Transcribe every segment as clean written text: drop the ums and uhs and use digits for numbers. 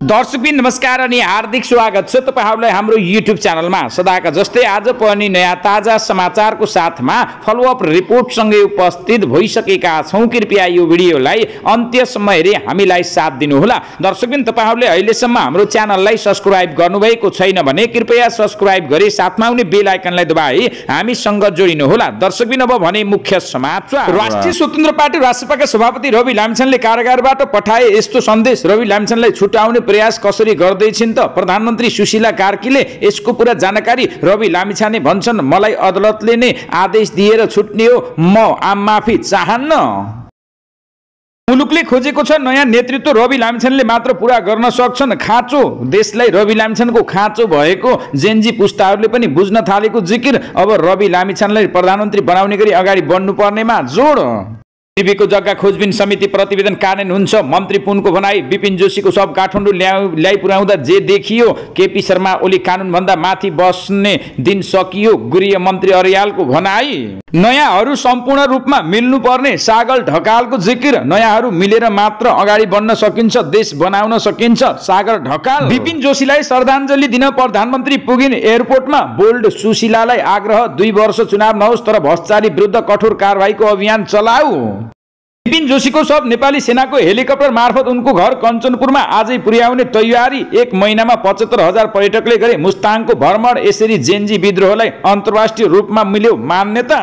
दर्शकबिन नमस्कार अनि हार्दिक स्वागत छ तपाईहरुलाई हाम्रो युट्युब च्यानलमा। सदाका जस्तै आज पनि नयाँ ताजा समाचारको साथमा फलोअप रिपोर्ट सँगै उपस्थित भइसकेका छौं। कृपया यो भिडियोलाई अन्त्यसम्म हेरी हामीलाई साथ दिनुहोला। दर्शकबिन तपाईहरुले अहिलेसम्म हाम्रो च्यानललाई सब्स्क्राइब गर्नुभएको छैन भने कृपया सब्स्क्राइब गरी साथमा आउने बेल आइकनलाई दबाई हामीसँग जोडिनुहोला। दर्शकबिन अब भने मुख्य समाचार। राष्ट्रिय स्वतन्त्र पार्टी रासपाका सभापति रवि लामिछानेले कारागारबाट पठाए यस्तो सन्देश। रवि लामिछानेलाई छुटाउने प्रयास कसरी गर्दै छिन् त प्रधानमन्त्री सुशीला कार्कीले यसको पूरा जानकारी रवि लामिछाने भन्छन्, मलाई अदालतले नै आदेश दिएर छुट्ने हो, म आम माफी चाहन्न। मुलुकले खोजेको छ नयाँ नेतृत्व, रवि लामिछानेले मात्र पूरा गर्न सक्छन् खाँचो। देशलाई रवि लामिछानेको खाँचो भएको जेनजी पुस्ताहरूले पनि बुझ्न थालेको जिकिर। अब रवि लामिछानेलाई प्रधानमन्त्री बनाउने गरी अगाडि बढ्नुपर्नेमा जोड। पृथ्वीको जग्गा खोजबिन समिति प्रतिवेदन कार्यान्वयन हुन्छ, मन्त्री पुनको भनाई। विपिन जोशीको सब काठमाडौँ ल्याइ पुर्याउँदा जे देखियो, केपी शर्मा ओली कानुनभन्दा माथि बस्ने दिन सकियो, गृह मन्त्री अर्यालको भनाई। नयाँहरू सम्पूर्ण रूपमा मिल्नुपर्ने सागर ढकालको जिकिर। नयाँहरू मिलेर मात्र अगाडि बढ्न सकिन्छ, देश बनाउन सकिन्छ, सागर ढकाल। विपिन जोशीलाई श्रद्धाञ्जली दिन प्रधानमन्त्री पुगिन् एयरपोर्टमा, बोल्ड सुशीलालाई आग्रह, 2 वर्ष चुनाव नहोस् तर भ्रष्टाचारी विरुद्ध कठोर कारबाहीको अभियान चलाऊ। विपिन जोशीको सब नेपाली सेनाको हेलिकप्टर मार्फत उनको घर कञ्चनपुरमा आजै पुर्याउने तयारी। 1 महिनामा 75,000 पर्यटकले गरे मुस्ताङको भ्रमण। यसरी जेनजी विद्रोहलाई अन्तर्राष्ट्रिय रूपमा मिल्यो मान्यता।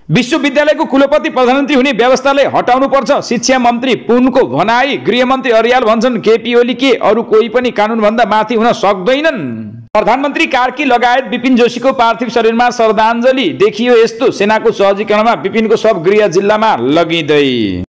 विश्वविद्यालयको कुलपति प्रधानमन्त्री हुने व्यवस्थालाई हटाउनुपर्छ, शिक्षा मन्त्री पुनको भनाई। गृहमन्त्री अर्याल भन्छन्, केपी ओली के अरू कोही पनि कानुनभन्दा माथि हुन सक्दैनन्। प्रधानमन्त्री कार्की लगायत विपिन जोशीको पार्थिव शरीरमा श्रद्धाञ्जली देखियो यस्तो। सेनाको सहजीकरणमा विपिनको सब गृह जिल्लामा लगिँदै।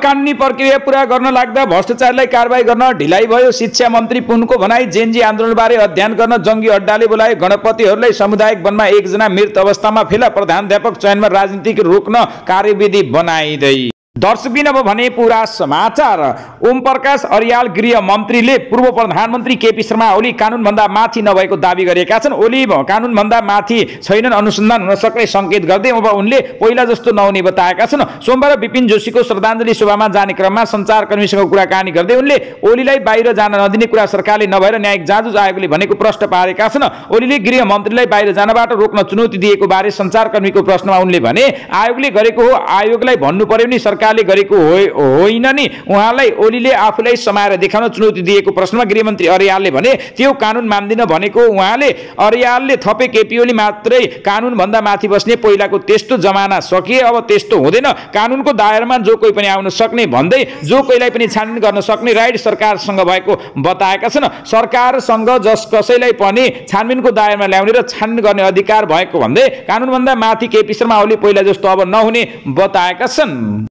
कानुनी प्रक्रिया पूरा गर्न लाग्दा भ्रष्टाचारलाई कारबाही गर्न ढिलाइ भयो, शिक्षा मन्त्री पुनको भनाई। जेनजी आन्दोलनबारे अध्ययन गर्न जङ्गी अड्डाले बोलाए गणपतिहरूलाई। सामुदायिक वनमा 1 जना मृत अवस्थामा फेला, प्रधानाध्यापक चयनमा राजनीतिक रोक्न कार्यविधि बनाइदै। दर्शकबिन अब भने पूरा समाचार। ओम प्रकाश अर्याल गृह मन्त्रीले पूर्व प्रधानमन्त्री केपी शर्मा ओली कानुनभन्दा माथि नभएको दाबी गरेका छन्। ओली कानुनभन्दा माथि छैनन्, अनुसन्धान हुन सक्ने संकेत गर्दै अब उनले पहिला जस्तो नहुने बताएका छन्। सोमबार विपिन जोशीको श्रद्धाञ्जली सभामा जाने क्रममा सञ्चारकर्मीसँग कुराकानी गर्दै उनले ओलीलाई बाहिर जान नदिने कुरा सरकारले नभएर न्यायिक जाँच आयोगले भनेको प्रश्न पारेका छन्। ओलीले गृह मन्त्रीलाई बाहिर जानबाट रोक्न चुनौती दिएको बारे सञ्चारकर्मीको प्रश्नमा उनले भने, आयोगले गरेको हो, आयोगलाई भन्नु पर्यो नि, सरकारले गरेको होइन नि। उहाँलाई ओलीले आफूलाई समाएर देखाउन चुनौती दिएको प्रश्नमा गृहमन्त्री अर्यालले भने, त्यो कानुन मान्दिन भनेको उहाँले। अर्यालले थपे, केपी ओली मात्रै कानुनभन्दा माथि बस्ने, पहिलाको त्यस्तो जमाना सकिए, अब त्यस्तो हुँदैन। कानुनको दायरामा जो कोही पनि आउन सक्ने भन्दै जो कोहीलाई पनि छानबिन गर्न सक्ने राइट सरकारसँग भएको बताएका छन्। सरकारसँग जस कसैलाई पनि छानबिनको दायरामा ल्याउने र छानबिन गर्ने अधिकार भएको भन्दै कानुनभन्दा माथि केपी शर्मा ओली पहिला जस्तो अब नहुने बताएका छन्।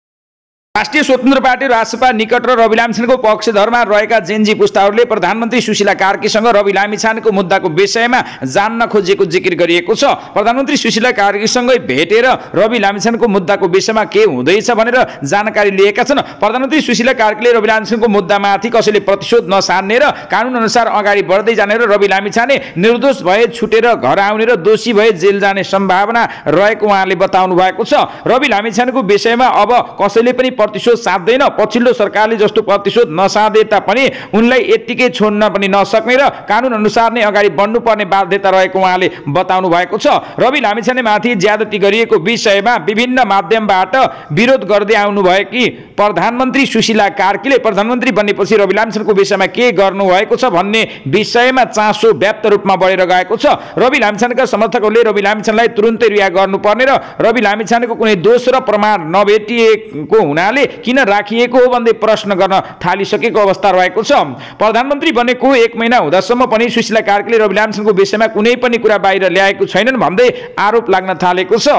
राष्ट्रिय स्वतन्त्र पार्टी रासपा निकट र रवि लामिछानेको पक्षधरमा रहेका जेनजी पुस्ताहरूले प्रधानमन्त्री सुशीला कार्कीसँग रवि लामिछानेको मुद्दाको विषयमा जान्न खोजेको जिकिर गरिएको छ। प्रधानमन्त्री सुशीला कार्कीसँगै भेटेर रवि लामिछानेको मुद्दाको विषयमा के हुँदैछ भनेर जानकारी लिएका छन्। प्रधानमन्त्री सुशीला कार्कीले रवि लामिछानेको मुद्दामाथि कसैले प्रतिशोध नसार्ने र कानुन अनुसार अगाडि बढ्दै जाने र रवि लामिछाने निर्दोष भए छुटेर घर आउने र दोषी भए जेल जाने सम्भावना रहेको उहाँले बताउनु भएको छ। रवि लामिछानेको विषयमा अब कसैले पनि प्रतिशोध साध्दैन। पछिल्लो सरकारले जस्तो प्रतिशोध नसाधे तापनि उनलाई यत्तिकै छोड्न पनि नसक्ने र कानुन अनुसार नै अगाडि बढ्नुपर्ने बाध्यता रहेको उहाँले बताउनु भएको छ। रवि लामिछानेमाथि ज्यादती गरिएको विषयमा विभिन्न माध्यमबाट विरोध गर्दै आउनुभएकी प्रधानमन्त्री सुशीला कार्कीले प्रधानमन्त्री बनेपछि रवि लामिछानेको विषयमा के गर्नुभएको छ भन्ने विषयमा चासो व्याप्त रूपमा बढेर गएको छ। रवि लामिछानेका समर्थकहरूले रवि लामिछानेलाई तुरुन्तै रिहा गर्नुपर्ने र रवि लामिछानेको कुनै दोष र प्रमाण नभेटिएको हुनाले किन राखिएको हो भन्दै प्रश्न गर्न थालिसकेको अवस्था रहेको छ। प्रधानमन्त्री बनेको 1 महिना हुँदासम्म पनि सुशीला कार्कीले रवि लामिछानेको विषयमा कुनै पनि कुरा बाहिर ल्याएको छैनन् भन्दै आरोप लाग्न थालेको छ।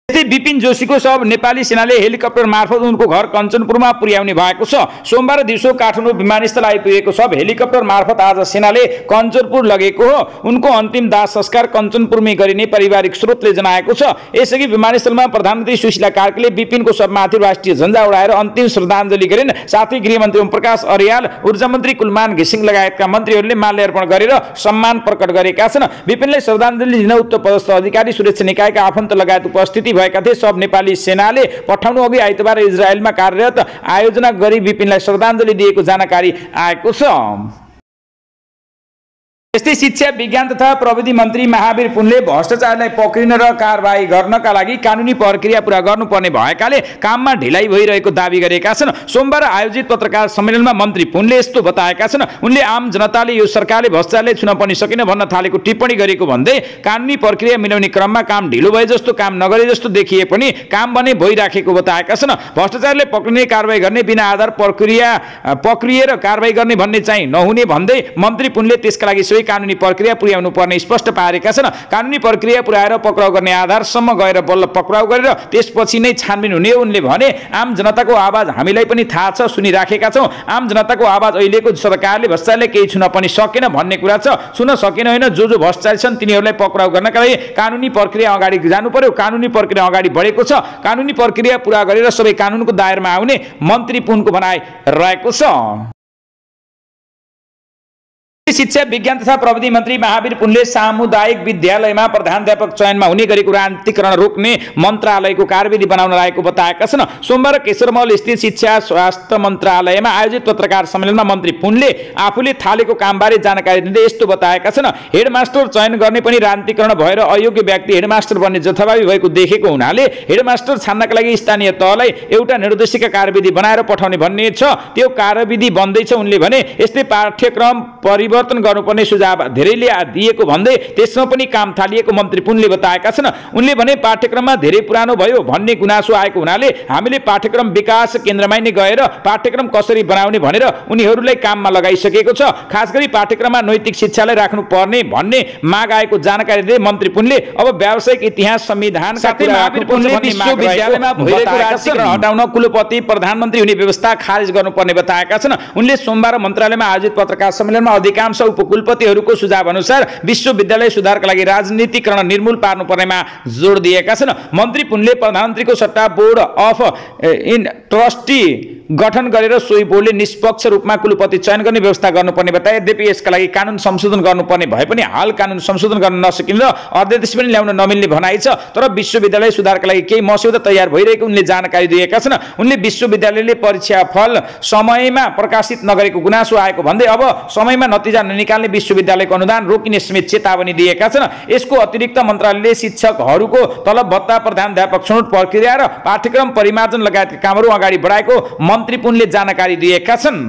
विपिन जोशीको सब नेपाली सेनाले हेलिकप्टर मार्फत उनको घर कञ्चनपुरमा पुर्याउने भएको छ। सोमबार दिउँसो काठमाडौँ विमानस्थल आइपुगेको सब हेलिकप्टर मार्फत आज सेनाले कञ्चनपुर लगेको हो। उनको अन्तिम दाह संस्कार कञ्चनपुरमै गरिने पारिवारिक स्रोतले जनाएको छ। यसअघि विमानस्थलमा प्रधानमन्त्री सुशीला कार्कीले विपिनको सबमाथि राष्ट्रिय झण्डा उडाएर अन्तिम श्रद्धाञ्जली गरिन्। साथै गृहमन्त्री ओम प्रकाश अर्याल, ऊर्जा मन्त्री कुलमान घिसिङ लगायतका मन्त्रीहरूले माल्यार्पण गरेर सम्मान प्रकट गरेका छन्। विपिनलाई श्रद्धाञ्जली दिन उच्च पदस्थ अधिकारी, सुरक्षा निकायका आफन्त लगायत उपस्थिति गरेका थिए। सब नेपाली सेनाले पठाउनु अघि आइतबार इजरायलमा कार्यरत आयोजना गरी बिपिनलाई श्रद्धाञ्जली दिएको जानकारी आएको छ। यस्तै शिक्षा विज्ञान तथा प्रविधि मन्त्री महावीर पुनले भ्रष्टाचारलाई पक्रिन र कारबाही गर्नका लागि कानुनी प्रक्रिया पूरा गर्नुपर्ने भएकाले काममा ढिलाइ भइरहेको दावी गरेका छन्। सोमबार आयोजित पत्रकार सम्मेलनमा मन्त्री पुनले यस्तो बताएका छन्। उनले आम जनताले यो सरकारले भ्रष्टाचारले छुन पनि सकेन भन्न थालेको टिप्पणी गरेको भन्दै कानुनी प्रक्रिया मिलाउने क्रममा काम ढिलो भए जस्तो, काम नगरे जस्तो देखिए पनि काम भने भइराखेको बताएका छन्। भ्रष्टाचारले पक्रिने कारबाही गर्ने, बिना आधार प्रक्रिएर कारबाही गर्ने भन्ने चाहिँ नहुने भन्दै मन्त्री पुनले त्यसका लागि सोही कानुनी प्रक्रिया पुर्याउनु पर्ने स्पष्ट पारेका छन्। कानुनी प्रक्रिया पुर्याएर पक्राउ गर्ने आधारसम्म गएर बल्ल पक्राउ गरेर त्यसपछि नै छानबिन हुने उनले भने। आम जनताको आवाज हामीलाई पनि थाहा छ, सुनिराखेका छौँ। आम जनताको आवाज अहिलेको सरकारले भ्रष्टाचारले केही छुन पनि सकेन भन्ने कुरा छ। छुन सकेन होइन, जो भ्रष्टाचारी छन् तिनीहरूलाई पक्राउ गर्नका लागि कानुनी प्रक्रिया अगाडि जानु पर्यो। कानुनी प्रक्रिया अगाडि बढेको छ। कानुनी प्रक्रिया पूरा गरेर सबै कानुनको दायरामा आउने मन्त्री पुनको भनाइ रहेको छ। शिक्षा विज्ञान तथा प्रविधि मन्त्री महावीर पुनले सामुदायिक विद्यालयमा प्रधानाध्यापक चयनमा हुने गरेको राजनीतिकरण रोक्ने मन्त्रालयको कार्यविधि बनाउन लागेको बताएका छन्। सोमबार केशरमहल स्थित शिक्षा स्वास्थ्य मन्त्रालयमा आयोजित पत्रकार सम्मेलनमा मन्त्री पुनले आफूले थालेको कामबारे जानकारी दिँदै यस्तो बताएका छन्। हेडमास्टर चयन गर्ने पनि राजनीतिकरण भएर अयोग्य व्यक्ति हेडमास्टर बन्ने जथाभावी भएको देखेको हुनाले हेडमास्टर छान्नका लागि स्थानीय तहलाई एउटा निर्देशिका कार्यविधि बनाएर पठाउने भन्ने छ। त्यो कार्यविधि बन्दैछ उनले भने। यस्तै पाठ्यक्रम परिवर्तन गर्नुपर्ने सुझाव धेरैले दिएको भन्दै त्यसमा पनि काम थालिएको मन्त्री पुनले बताएका छन्। उनले भने पाठ्यक्रममा धेरै पुरानो भयो भन्ने गुनासो आएको हुनाले हामीले पाठ्यक्रम विकास केन्द्रमै नै गएर पाठ्यक्रम कसरी बनाउने भनेर उनीहरूलाई काममा लगाइसकेको छ। खास गरी पाठ्यक्रममा नैतिक शिक्षालाई राख्नुपर्ने भन्ने माग आएको जानकारी दिँदै मन्त्री पुनले अब व्यावसायिक इतिहास संविधानका विश्वविद्यालयमा भइरहेको राजनीतिकरण हटाउन कुलपति प्रधानमन्त्री हुने व्यवस्था खारेज गर्नुपर्ने बताएका छन्। उनले सोमबार मन्त्रालयमा आयोजित पत्रकार सम्मेलनमा अधिकांश उपकुलपतिहरूको सुझाव अनुसार विश्वविद्यालय सुधारका लागि राजनीतिकरण निर्मूल पार्नुपर्नेमा जोड दिएका छन्। मन्त्री पुनले प्रधानमन्त्रीको सट्टा बोर्ड अफ ट्रस्टी गठन गरेर सोही बोर्डले निष्पक्ष रूपमा कुलपति चयन गर्ने व्यवस्था गर्नुपर्ने बताए। यद्यपि यसका लागि कानुन संशोधन गर्नुपर्ने भए पनि हाल कानुन संशोधन गर्न नसकिन्छ, अध्यादेश पनि ल्याउन नमिल्ने भनाइ छ। तर विश्वविद्यालय सुधारका लागि केही मस्यौदा तयार भइरहेको उनले जानकारी दिएका छन्। उनले विश्वविद्यालयले परीक्षा फल समयमा प्रकाशित नगरेको गुनासो आएको भन्दै अब समयमा नतिजा ननिकाल्ने विश्वविद्यालयको अनुदान रोकिने समेत चेतावनी दिएका छन्। यसको अतिरिक्त मन्त्रालयले शिक्षकहरूको तलब भत्ता, प्रधानाध्यापक छनौट प्रक्रिया र पाठ्यक्रम परिमार्जन लगायतका कामहरू अगाडि बढाएको मन्त्री पुनले जानकारी दिएका छन्।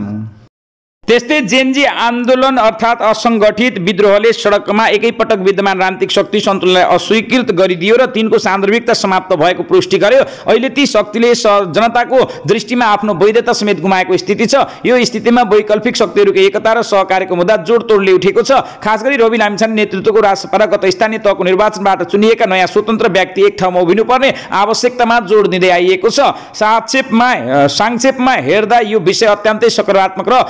त्यस्तै जेनजी आन्दोलन अर्थात् असङ्गठित विद्रोहले सडकमा एकैपटक विद्यमान राजनीतिक शक्ति सन्तुलनलाई अस्वीकृत गरिदियो र तिनको सान्दर्भिकता समाप्त भएको पुष्टि गर्यो। अहिले ती शक्तिले जनताको दृष्टिमा आफ्नो वैधता समेत गुमाएको स्थिति छ। यो स्थितिमा वैकल्पिक शक्तिहरूको एकता र सहकार्यको मुद्दा जोडतोडले उठेको छ। खास गरी रवि लामिछाने नेतृत्वको राजसभा गत स्थानीय तहको निर्वाचनबाट चुनिएका नयाँ स्वतन्त्र व्यक्ति एक ठाउँमा उभिनुपर्ने आवश्यकतामा जोड दिँदै आइएको छ। संक्षेपमा हेर्दा यो विषय अत्यन्तै सकारात्मक र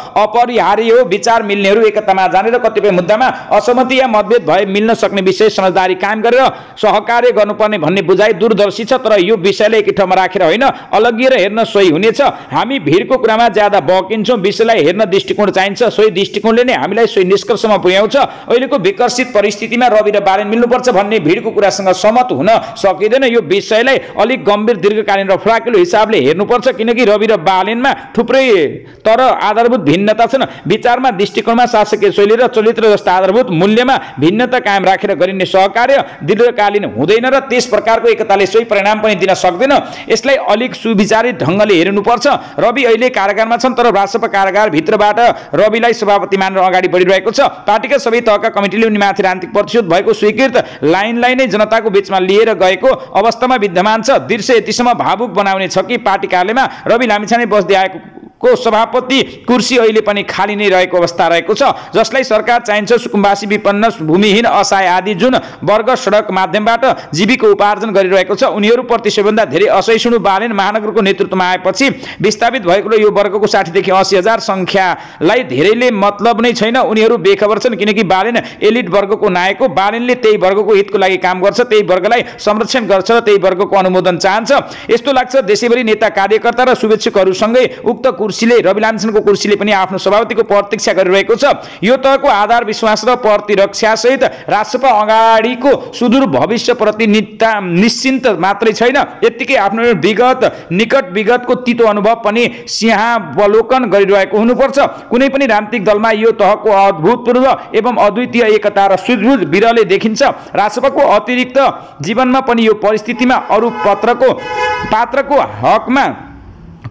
अपरिहार्य हो। विचार मिल्नेहरू एकतामा जाने र कतिपय मुद्दामा असहमति या मतभेद भए मिल्न सक्ने विषय समझदारी कायम गरेर सहकार्य गर्नुपर्ने भन्ने बुझाइ दूरदर्शी छ। तर यो विषयलाई एकै ठाउँमा राखेर होइन, अलगिएर हेर्न सही हुनेछ। हामी भिडको कुरामा ज्यादा बकिन्छौँ, विषयलाई हेर्न दृष्टिकोण चाहिन्छ। सोही दृष्टिकोणले नै हामीलाई सोही निष्कर्षमा पुर्याउँछ। अहिलेको विकसित परिस्थितिमा रवि र बालेन मिल्नुपर्छ भन्ने भिडको कुरासँग सहमत हुन सकिँदैन। यो विषयलाई अलिक गम्भीर, दीर्घकालीन र फराकिलो हिसाबले हेर्नुपर्छ, किनकि रवि र बालेनमा थुप्रै तर आधारभूत भिन्नता छन्। विचारमा, दृष्टिकोणमा, शासकीय शैली र चरित्र जस्ता आधारभूत मूल्यमा भिन्नता कायम राखेर गरिने सहकार्य दीर्घकालीन हुँदैन र त्यस प्रकारको एकताले सोही परिणाम पनि दिन सक्दैन। यसलाई अलिक सुविचारित ढङ्गले हेर्नुपर्छ। रवि अहिले कारागारमा छन्, तर राजसभा कारागार भित्रबाट रविलाई सभापति मानेर अगाडि बढिरहेको छ। पार्टीका सबै तहका कमिटीले उनीमाथि राजनीतिक प्रतिशोध भएको स्वीकृत लाइनलाई नै जनताको बीचमा लिएर गएको अवस्थामा विद्यमान छ। दृश्य यतिसम्म भावुक बनाउने छ कि पार्टी कार्यालयमा रवि लामिछाने बस्दै आएको सभापति कुर्सी अहिले पनि खाली नै रहेको अवस्था रहेको छ, जसलाई सरकार चाहिन्छ। सुकुम्बासी, विपन्न, भूमिहीन, असहाय आदि जुन वर्ग सडक माध्यमबाट जीविका उपार्जन गरिरहेको छ, उनीहरूप्रति सबैभन्दा धेरै असहिष्णु बालेन महानगरको नेतृत्वमा आएपछि विस्थापित भएको यो वर्गको 60 देखि 80 हजार संख्यालाई धेरैले मतलब नै छैन। उनीहरू बेखबर छन्, किनकि बालेन एलिट वर्गको नायक हो। बालेनले त्यही वर्गको हितको लागि काम गर्छ, त्यही वर्गलाई संरक्षण गर्छ र त्यही वर्गको अनुमोदन चाहन्छ। यस्तो लाग्छ देशैभरि नेता, कार्यकर्ता र शुभेच्छुकहरूसँगै उक्त कुर्सीले रवि लामिछानेको कुर्सीले पनि आफ्नो सभापतिको प्रतीक्षा गरिरहेको छ। यो तहको आधार विश्वास र प्रतिरक्षा सहित राष्ट्रपा अगाडिको सुदूर भविष्यप्रति निश्चिन्त मात्रै छैन, यत्तिकै आफ्नो निकट विगतको तितो अनुभव पनि सिंहावलोकन गरिरहेको हुनुपर्छ। कुनै पनि राजनीतिक दलमा यो तहको अभूतपूर्व एवं अद्वितीय एकता र सुदृढ विरले देखिन्छ। राष्ट्रपाको अतिरिक्त जीवनमा पनि यो परिस्थितिमा अरू पात्रको हकमा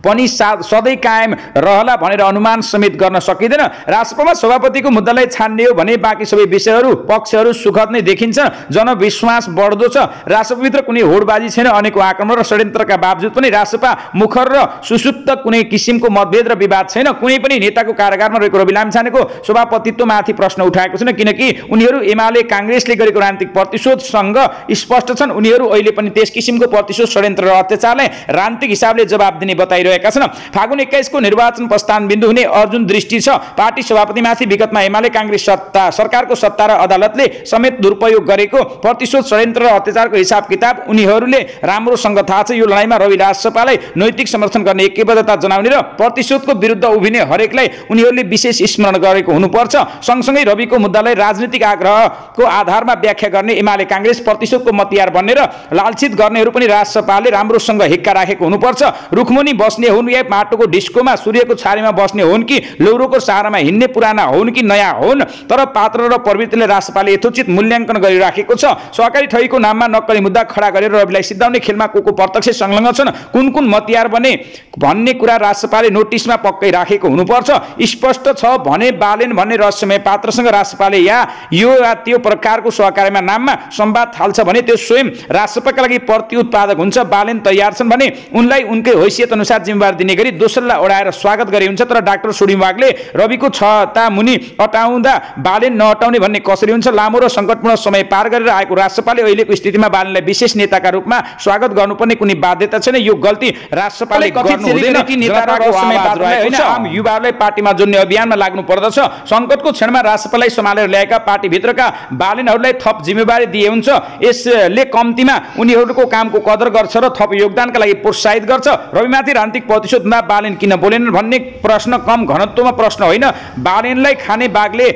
पनि सधैँ कायम रहला भनेर अनुमान समेत गर्न सकिँदैन। राष्ट्रपतिमा सभापतिको मुद्दालाई छान्ने हो भने बाँकी सबै विषयहरू पक्षहरू सुखद नै देखिन्छ। जनविश्वास बढ्दो छ। राष्ट्रपतिभित्र कुनै होडबाजी छैन। अनेकौं आक्रमण र षड्यन्त्रका बावजुद पनि राष्ट्रपा मुखर र सुसुप्त कुनै किसिमको मतभेद र विवाद छैन। कुनै पनि नेताको कारागारमा रहेको रवि लामिछानेको सभापतित्वमाथि प्रश्न उठाएको छैन, किनकि उनीहरू एमाले काङ्ग्रेसले गरेको राजनीतिक प्रतिशोधसँग स्पष्ट छन्। उनीहरू अहिले पनि त्यस किसिमको प्रतिशोध षड्यन्त्र र अत्याचारलाई राजनीतिक हिसाबले जवाब दिने बताइरहेका छन्। फागुन 21 को निर्वाचन प्रस्थान बिन्दु हुने अर्जुन दृष्टि छ। पार्टी सभापतिमाथि विगतमा एमाले काङ्ग्रेस सरकारको सत्ता र अदालतले समेत दुरुपयोग गरेको प्रतिशोध षड्यन्त्र र अत्याचारको हिसाब किताब उनीहरूले राम्रोसँग थाहा छ। यो लडाईँमा रवि राजपालाई नैतिक समर्थन गर्ने, एकबद्धता जनाउने र प्रतिशोधको विरुद्ध उभिने हरेकलाई उनीहरूले विशेष स्मरण गरेको हुनुपर्छ। सँगसँगै रविको मुद्दालाई राजनीतिक आग्रहको आधारमा व्याख्या गर्ने एमाले काङ्ग्रेस प्रतिशोधको मतियार बन्ने र लालचित गर्नेहरू पनि राजपाले राम्रोसँग हिक्का राखेको हुनुपर्छ। रुखमुनि बस्ने हुन् या माटोको डिस्कोमा सूर्यको छारीमा बस्ने हुन् कि लौरोको सहारामा हिँड्ने पुराना हुन् कि नयाँ हुन्, तर पात्र र प्रवृत्तिले राष्ट्रपाले यथोचित मूल्याङ्कन गरिराखेको छ। सहकारी ठगीको नाममा नक्कली मुद्दा खडा गरेर रविलाई सिद्धाउने खेलमा को प्रत्यक्ष संलग्न छन्, कुन कुन मतियार बने भन्ने कुरा राष्ट्रपाले नोटिसमा पक्कै राखेको हुनुपर्छ। स्पष्ट छ भने बालेन भन्ने रहस्यमय पात्रसँग राष्ट्रपाले यो वा त्यो प्रकारको सहकारीमा नाममा संवाद थाल्छ भने त्यो स्वयं राष्ट्रपाका लागि प्रत्युत्पादक हुन्छ। बालेन तयार छन् भने उनलाई उनकै हैसियत अनुसार जिम्मेवार दिने गरी दोस्रोलाई ओढाएर स्वागत गरे हुन्छ। तर डाक्टर सुडिवागले रविको छता मुनि अटाउँदा बालेन नअटाउने भन्ने कसरी हुन्छ? लामो र सङ्कटपूर्ण समय पार गरेर आएको राष्ट्रपाले अहिलेको स्थितिमा बालेनलाई विशेष नेताका रूपमा स्वागत गर्नुपर्ने कुनै बाध्यता छैन। यो गल्ती राष्ट्रपाले गर्नु हुँदैन। आम युवाहरूलाई पार्टीमा जोड्ने अभियानमा लाग्नु पर्दछ। सङ्कटको क्षणमा राष्ट्रपालाई सम्हालेर ल्याएका पार्टीभित्रका बालेनहरूलाई थप जिम्मेवारी दिए हुन्छ। यसले कम्तीमा उनीहरूको कामको कदर गर्छ र थप योगदानका लागि प्रोत्साहित गर्छ। रविमाथि राजनीतिक प्रतिशोधमा बालेन किन बोलेनन् भन्ने प्रश्न कम घनत्वमा प्रश्न होइन। बालेनलाई खाने बाघले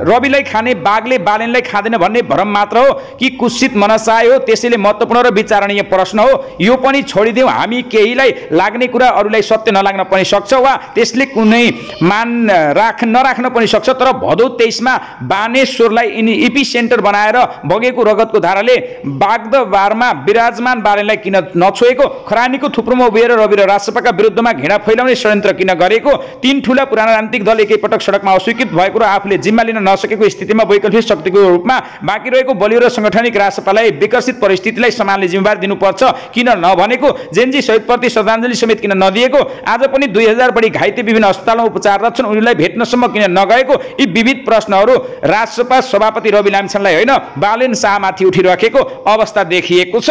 रविलाई खाने बाघले बालेनलाई खाँदैन भन्ने भ्रम मात्र हो कि कुत्सित मनसाय हो? त्यसैले महत्त्वपूर्ण र विचारणीय प्रश्न हो। यो पनि छोडिदेऊ। हामी केहीलाई लाग्ने कुरा अरूलाई सत्य नलाग्न पनि सक्छ वा त्यसले कुनै नराख्न पनि सक्छ। तर भदौ 23 मा बानेश्वरलाई इपी सेन्टर बनाएर बगेको रगतको धाराले बागदबारमा विराजमान बालेनलाई किन नछोएको? खरानीको थुप्रोमा उभिएर रवि र राष्ट्रपाका विरुद्धमा घृणा फैलाउने षड्यन्त्र किन गरेको? तीन ठूला पुराना राजनीतिक दल एकैपटक सडकमा अस्वीकृत भएको र आफूले जिम्मा लिन नसकेको स्थितिमा वैकल्पिक शक्तिको रूपमा बाँकी रहेको बलियो र संगठनिक राष्ट्रपालाई विकसित परिस्थितिलाई सम्हाल्ने जिम्मेवार दिनुपर्छ किन नभनेको? जेनजी शहीदप्रति श्रद्धाञ्जली समेत किन नदिएको? आज पनि 2000 बढी घाइते विभिन्न अस्पतालमा उपचाररत छन्, उनीलाई भेट्नसम्म किन नगएको? यी विविध प्रश्नहरू राष्ट्रपा सभापति रवि लामिछानेलाई होइन बालेन शाहमाथि उठिरहेको अवस्था देखिएको छ।